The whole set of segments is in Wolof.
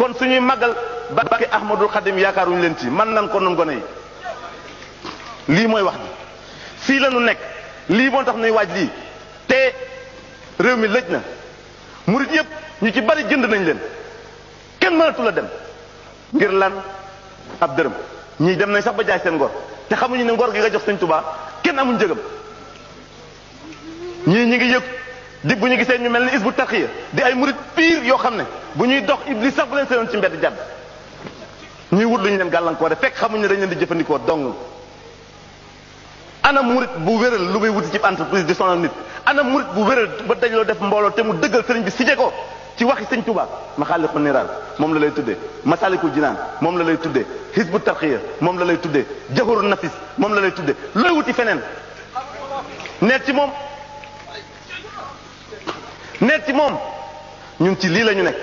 kon suñuy màggal barke Ahmadul Xadim yaakaaruñu leen ci man nan ko nun gone yi lii mooy wax ji fii la ñu nekk lii moo tax nuy waaj lii te réew mi lëj na murit yëpp ñu ci bari jënd nañ leen kenn mënatu la dem ngir lan ab dërëm ñii dem nañ sax ba jaay seen ngor te xamuñu ne ngor gi nga jox Sëñ Tuubaa kenn amuñ njëgam ñii ñi ngi yëg di bu ñu gisee ñu mel ni Hizbut Tarqiyyah di ay murit pire yoo xam ne bu ñuy dox Iblis sax bu leen seenoon ci mbedd jàdd ñuy wut lu ñu leen gàllankoore fekk xamuñ ne dañ leen di jëfandikoo dong. ana murit bu wéral lu muy wuti ci entreprise di sonal nit ana murit bu wéral ba dajaloo def mbooloo te mu dëggal sëriñ bi sije ko ci waxi Sëñ Tuubaa Maxaaliqu Niraan moom la lay tuddee Masaalikul Jinaan moom la lay tuddee Hizbut Tarqiyyah moom la lay tuddee Jawharun Nafis moom la lay tuddee looy wuti feneen neet ci moom neet ci moom ñun ci lii la ñu nekk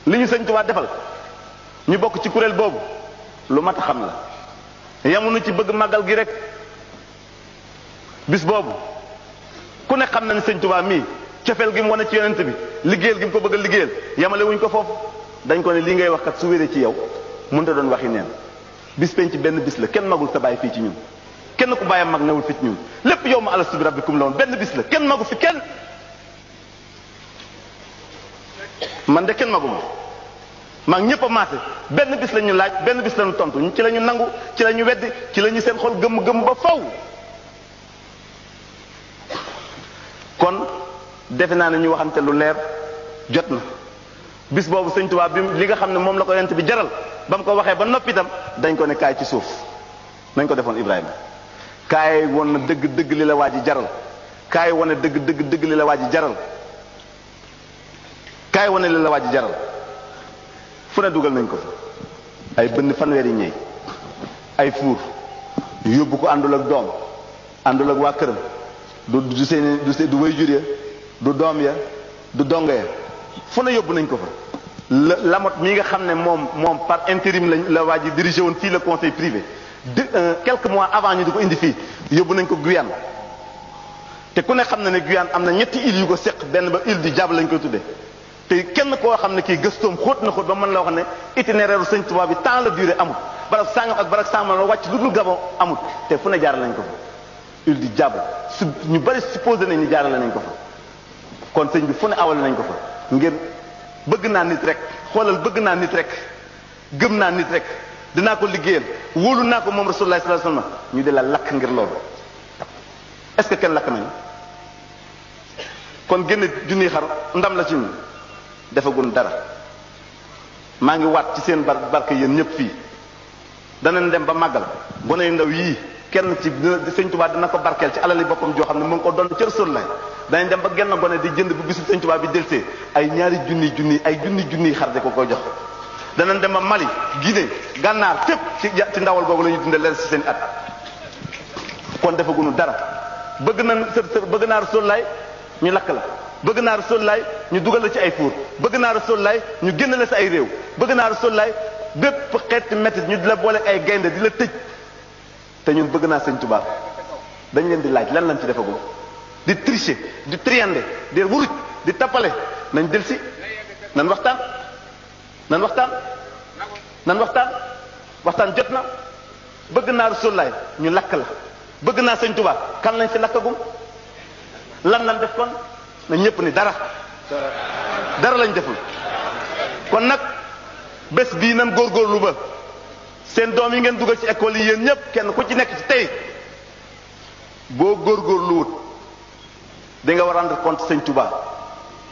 li ñu Sëñ Tuubaa defal ñu bokk ci kuréel boobu lu mat a xam la yamuñu ci bëgg màggal gi rek bis boobu ku ne xam na ne Sëñ Tuubaa mii cofeel gi mu wane ci yonent bi liggéeyal gi mu ko bëgg a liggéeyal yamale wuñ ko foofu dañ ko ne lii ngay wax kat su wéree ci yow mënut a doon waxi neen bis penc benn bis la kenn magul sa bàyyi fii ci ñun kenn ku bàyyam mag newul fi ci ñun lépp yow ma alastu bi rabbikum la woon benn bis la kenn magu fi kenn man de kenn maguma maa ngi ñëpp a maase benn bis la ñu laaj benn bis la ñu tontu ci la ñu nangu ci la ñu weddi ci la ñu seen xol gëmm-gëmm ba faw kon defe naa ne ñu waxante lu leer jot na bis boobu Sëñ Tuubaa bi li nga xam ne moom la ko yonent bi jaral ba mu ko waxee ba noppi itam dañ ko ne kaay ci suuf nañ ko defoon Ibrahima kaay woon na dëgg dëgg li la waa ji jaral kaay wane dëgg dëgg dëgg li la waa ji jaral kaay wane li la waa ji jaral fu ne dugal nañ ko fa ay bënn fanweeri ñëy ay fuur yóbbu ko àndul ak doom àndul ak waa këram du seeni du way jur ya du doom ya du dongo ya fu ne yóbbu nañ ko fa Lamot mii nga xam ne moom par intérim lañ la waa ji dirigé woon fii le conseil privé quelques mois avant ñu di ko indi fii yóbbu nañ ko Guyane te ku ne xam na ne Guyane am na ñetti îles yu ko séq benn ba île du Diable lañ koy tuddee te kenn koo xam ne kii gëstoom xóot na xóot ba mën la wax ne itinéraire Sëñ Tuubaa bi temps la durée amut barab sàngam ak barab sàngam la wàcc lu dul Gabon amut te fu ne jaarale nañ ko fa île du Diable su ñu bari supposé nañ ni jaarale nañ ko fa kon sëñ bi fu ne awale nañ ko fa ngir bëgg naa nit rek xoolal bëgg naa nit rek gëm naa nit rek dinaa ko liggéeyal wóolu naa ko moom Rasulullah sallallahu alayhi wasallam ñu di la lakk ngir loolu est-ce que kenn lakk nañu kon génn junniy xar ndam la ci ñun defagun dara maa ngi waat ci seen barke yéen ñëpp fii danañ dem ba màggal gone yu ndaw yii kenn ci Sëñ Tuubaa dina ko barkeel ci alali boppam joo xam ne mu ngi ko doon ci Rasulullah danañ dem ba genn gone di jënd bu bisu Sëñ Tuubaa bi delsee ay ñaari junni ay junni xar di ko koy jox danañ dem ba Mali Guinée gànnaar fépp ci ndawal googu la ñuy dundee leen ci seen at kon defagunu dara bëgg naa Rasulullah ñu lakk la bëgg naa Rasulullah ñu dugal la ci ay fuur bëgg naa Rasulullah ñu génn la si ay réew bëgg naa Rasulullah bépp xeeti métti ñu di la boole ay gaynde di la tëj te ñun bëgg naa Sëñ Tuubaa dañ leen di laaj lan lañ ci defagum di tricher di triander di wuruj di tappale nañ del si nan waxtaan waxtaan jot na bëgg naa Rasulullah ñu lakk la bëgg naa Sëñ Tuubaa kan lañ fi lakkagum lan lañ def kon na ñëpp ni dara lañ deful kon nag bés bii nan góorgóorlu ba seen doom yi ngeen dugal ci école yi yéen ñëpp kenn ku ci nekk ci tey boo góorgóorluwut di nga war a rendre compte Sëñ Tuubaa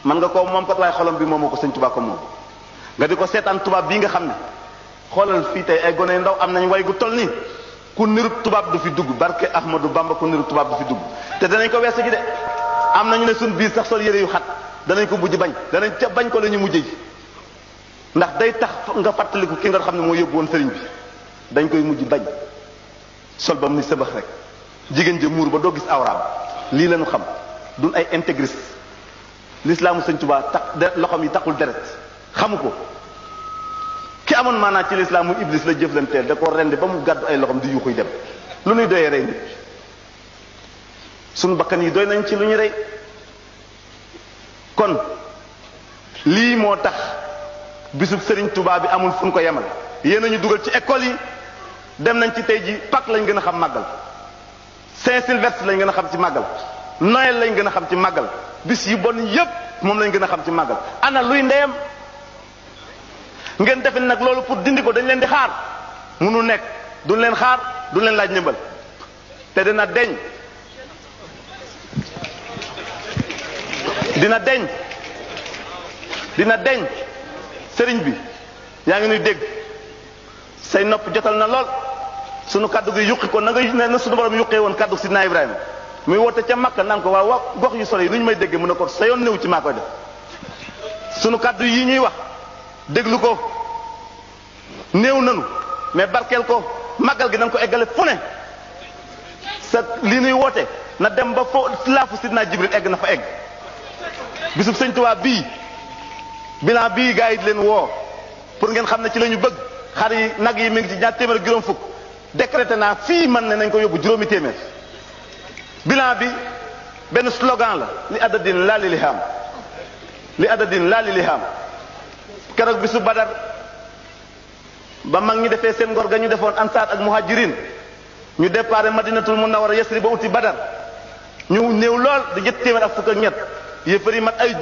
man nga ko moom kat waaye xolam bi moomoo ko Sëñ Tuubaa ko moom nga di ko seetaan tubaab bii nga xam ne xoolal fii tey ay gone yu ndaw am nañ way gu toll nii ku nirub tubaab du fi dugg barke Ahmadou Bamba ku nirub tubaab du fi dugg te danañ ko weesu gi de am nañu ne suñ biir sax sol yére yu xat danañ ko mujj bañ danañ ca bañ ko la ñu mujjee ndax day tax nga fàttaliku ki nga xam ne moo yóbbu woon sëriñ bi dañ koy mujj bañ sol ba mu ni sëbax rek jigéen ja muur ba doo gis awraam lii lañu xam duñ ay intégriste lislaamu Sëñ Tuubaa tax loxoom yi taxul deret xamu ko ki amoon maanaa ci lislaamu iblis la jëflanteel da ko rendi ba mu gàddu ay loxoom di yuuxuy dem lu ñuy doyee rey nit suñu bakkan yi doy nañ ci lu ñu rey kon lii moo tax bisub Serigne Touba bi amul fu ñu ko yemal. yéen a ñu dugal ci école yi dem nañ ci tey ji Pâques lañ gën a xam màggal Saint-Sylvestre lañ gën a xam ci màggal Noël lañ gën a xam ci màggal bis yu bon yépp moom lañ gën a xam ci màggal. ana luy ndeyam ngeen defe nag loolu pour dindi ko dañ leen di xaar munu nekk duñ leen xaar duñ leen laaj ndimbal te dina deñ dina deñ sëriñ bi yaa ngi nuy dégg say nopp jotal na lool sunu kaddu gi yuqi ko na nga sunu borom yuqee woon kaddu sidna Ibrahima muy woote ca Makka naan ko waaw gox yu sore yi nu ñu may déggee mu ne ko sa yoon néew ci maa koy def sunu kaddu yi ñuy wax déglu ko néew nanu mais barkeel ko màggal gi nañ ko eggale fu ne sa li nuy woote na dem ba fo laafu sidna Jibril egg na fa egg bisub sëñ Tuubaa bii bilan bii gars yi di leen woo pour ngeen xam ne ci la ñu bëgg xar yi nag yi mi ngi ci ñaar téeméer ak juróom fukk décrété naa fii man ne nañ ko yóbbu juróomi téeméer bilan bi benn slogan la li adadin laa li lihaam li adadin laa li lihaam keroog bisu Badar ba mag ñi defee seen ngor ga ñu defoon ansaar ak muhajirin ñu déparé Madinatul Munawwara Yasrib ba uti Badar ñu néew lool di ñett téeméer ak fukk ak ñett yéefar yi mat ay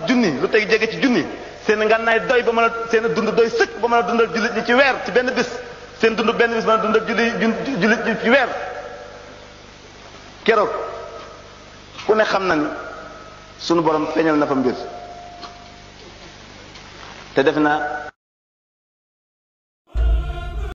junni lu tey jege ci junni seen ngànnaay doy ba mën a seen dund doy sëkk ba mën a dundal jullit ñi ci weer ci benn bis seen dund benn bis mën a dundal jullit ñi ci weer keroog ku ne xam na ni sunu borom feeñal na fa mbir te def naa